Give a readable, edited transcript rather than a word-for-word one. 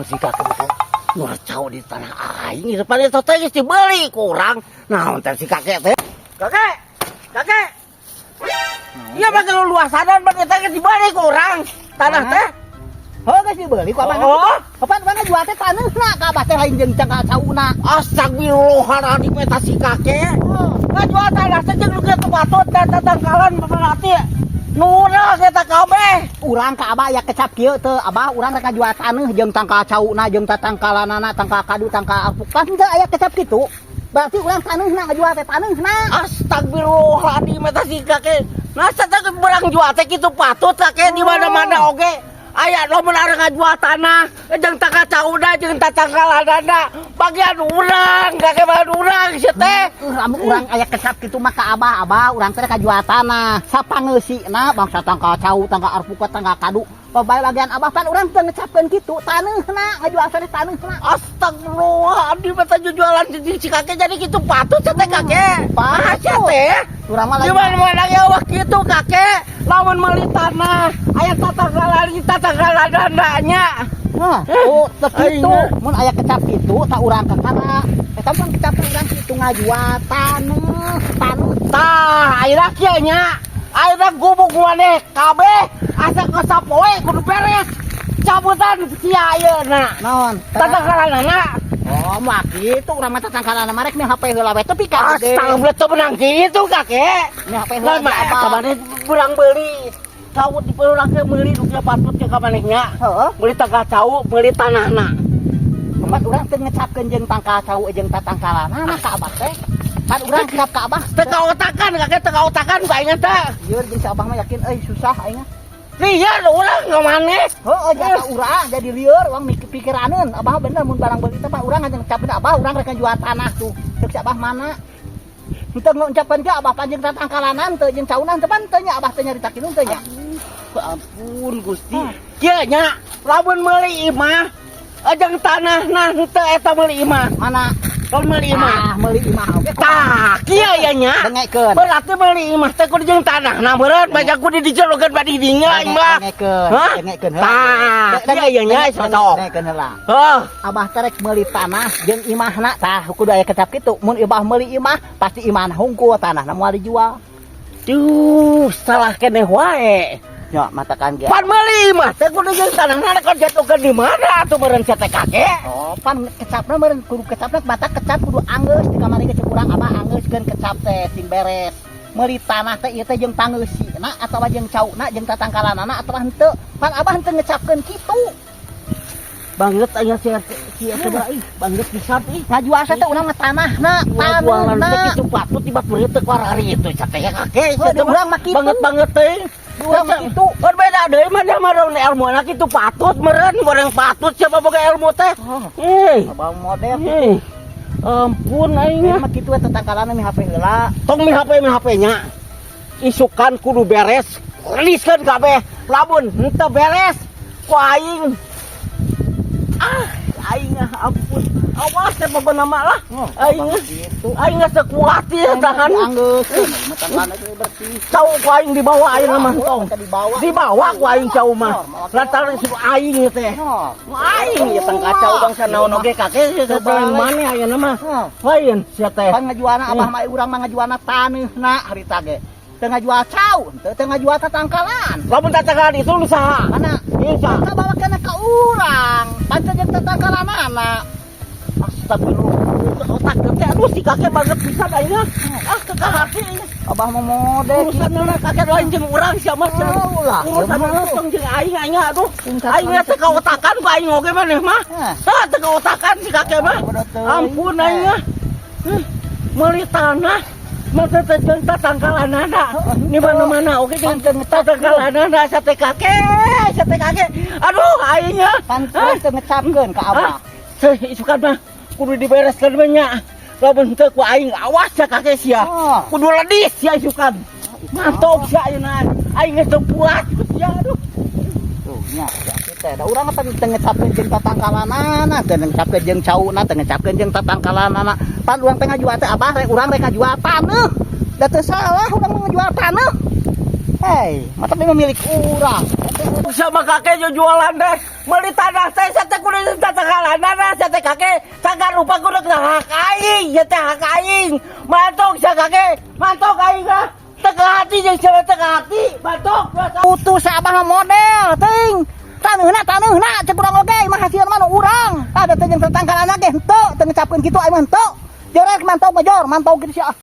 Si kakek kok nyuar cau di tanah aing, depan eta teh geus dibeli ku urang. Naon teh si kakek teh? Kakek! Kakek! Iya, bakal luasanan ban eta geus dibeli ku urang. Tanah teh. Heuh, geus dibeli ku abah. Oh. Kapan mana jual teh taneuhna ka abah teh, lain jeung cangkal cauna. Astagfirullahaladzim, eta si kakek. Ngajual tanah teh jeung nu kitu patut dan tatangkalan, berarti nurah eta kabeh. Urang ka abah aya kecap kieu teu, Abah? Urang rek ngajual taneuh jeung tangkal cauna jeung tatangkalanana, tangkal kadu, tangkal alpukat, teu aya kecap kitu. Berarti urang taneuhna ngajual teh, taneuhna. Astagfirullahaladzim, eta si kakek. Nah, teh berang jual teh kitu patut, kakek, di mana-mana oge. Aya lamun arek ngajual tanah jeung tangkal cauna jeung tatangkalanana bagian urang, kakek, bagian urang sia teh. Lamun urang aya kecap kitu mah ka abah, "Abah, urang teh rek ngajual tanah." Sapangeusina bangsa tangkal cau, tangkal alpukat, tangkal kadu. Bae bagian abah, pan urang teu ngecapkeun kitu, taneuhna ngajual teh taneuhna. Astagfirullahaladzim, eta jualan si kakek jadi kitu patut sia teh, kakek. Patut. Ah, sia teh. Urang mah Di lain. mana-mana ya wah kitu, kakek. Lamun meuli tanah aya tatangkalan tatangkalanana nya. Hah, oh, teu kitu. Aing. Mun aya kecap kitu tak urang ka kana. Eta mun kecap urang kitu ngajual taneuh, taneuh. Tah, ayeuna kieu nya. Ayeuna gubuk maneh kabeh asa ke sapoe kudu beres. Cabutan sia ayeuna. Naon? Tatangkalanana. Oh, mah kitu urang mah tatangkalanana marek mi HP heula we tepi ka gede. Astagfirullah, teu menang kitu, kakek. Mi HP heula Lah mah apa? eta maneh urang beuli. Cau di urang teh meuli nu kieu patut ke ka maneh nya. Heeh. Meuli tangkal cau, meuli tanahna. Pan urang teu ngecapkeun jeung tangkal cau jeung tatangkalanana ka abah teh. Pan urang kecap ka abah. Teu kaotakan, kakek, teu kaotakan ku aing teh. Lieur jeung si abah mah, yakin euy, susah aing mah. Lieur urang ka maneh. Heeh, jasa urang jadi lieur, urang mikir pikiraneun. Abah bener mun barang beuli teh, Pak, urang aja ngecapkeun, "Abah, urang rek ngajual tanah tuh." Ceuk si abah, "Mana?" Henteu ngucapkeun ke abah panjang tatangkalanan teu jeung caunan teu, pan teu nya, abah teh nyarita kitu teu nya. Ampun Gusti. Kieu nya, lamun meuli imah jeung tanahna henteu, eta meuli imah. Mana? Lamun meuli imah. Ah, meuli imah oge. Tah, kieu ya nya. Dengekeun. Berarti meuli imah teh kudu jeung tanahna meureun, banyak kudu dijelokeun badi dinya imah. Dengekeun. Hah? Dengekeun heula. Tah, kieu ya nya sok. Dengekeun heula. Heuh. Abah teh rek meuli tanah jeung imahna, tah kudu aya kecap kitu. Mun abah meuli imah pasti imahna hungkul, tanahna moal dijual. Duh, salah keneh wae. Ya, matakan ge. Pan meuli imah teh kudu jeung tanahna, kan jatuhkeun di mana atuh meureun sia teh, kakek? Oh, pan kecapna meureun kudu kecapna, mata kecap kudu anggeus di kamari ge ceuk urang, abah anggeuskeun kecap teh sing beres. Meuli tanah teh ieu teh jeung pangeusina atawa jeung cauna jeung tatangkalanana atawa henteu. Pan abah henteu ngecapkeun kitu. Banget aya si si eta mah ih, banget pisan ih. Ngajual teh urang mah tanahna, Jualan teh taneuhna. Kitu patut di batur teh kuarari itu sia teh, kakek. Oh, di urang mah kitu. Banget banget teh. Di urang mah kitu. Kan beda deui mah dia mah ilmu anak itu patut meureun, bareng patut siapa boga ilmu teh. Oh, Eh, abah model. Eh. Ampun aing. Mah kitu we tatangkalanna mi HP heula. Tong mi HP, mi HP nya. Isukan kudu beres. Riliskeun kabeh. Lamun henteu beres ku aing. Ah, aing ah, ampun. Awas teh nama lah. Oh, Aing ah. gitu. Aing geus teu kuat ieu tahan. Anggeuskeun, mah tangkalana teh bersih. Cau ku aing dibawa aing mah tong. Dibawa. Dibawa ku aing cau mah. Lantaran si aing teh. Oh. Aing ieu tang kacau bangsa naon oge, kakek, lain maneh ayeuna mah. Oh. Lain sia teh. Pan ngajualna abah mah, urang mah ngajualna taneuhna harita ge. Teu ngajual cau, teu teu ngajual tatangkalan. Lamun tatangkalan itu lu saha? Mana? Ieu saha? Kita bawa kena ke urang. Pan teu jeung tatangkalanana. Astagfirullah. Otak teh aduh, si kakek banget pisan aing. Ah, ke hati. Abah mau mode. Urusan kakek lain jeung urang sia mah sia. Oh, lah. Urusan tong jeung aing, aing aduh. Aing teh kaotakan ku aing oge maneh mah. Hah. Tah, teu kaotakan si kakek mah. Ampun aing ah. Meuli tanah mah teh jeung tatangkalanana. Di mana-mana oge jeung tatangkalanana sate kakek, sate kakek. Aduh, aing ah. Pan teu ngecapkeun ka abah. Teh isukan mah kudu dibereskeun mah nya. Lamun teu ku aing awas ya kakek sia. Oh. Kudu ledis sia isukan. Mantap sia ayeuna. Aing geus teu kuat sia, aduh. Tuh nya, teh da urang mah teu ngecapkeun jeung tatangkalanana, teu ngecapkeun jeung cauna, teu ngecapkeun jeung tatangkalanana. Pan urang teh ngajual teh abah rek urang rek ngajual taneuh. Da teu salah urang mah ngajual taneuh. Hei, mata dia milik urang. Sama kakek jo jualan deh. Beli tanah teh saya teh kudu tatangkalanan saya teh, kakek. Sangka rupa kudu hak aing, ya teh hak aing. Mantok sa kakek, mantok aing ah. Teka hati jeung sia teka hati, mantok. Putus sa abah mah model, ting. Taneuhna taneuhna cek urang oge mah hasil mah nu urang. Ada teh jeung tatangkalanan ge henteu, teu ngecapkeun kitu aing mah henteu. Jorek mantau mah jor, mantau kitu sia.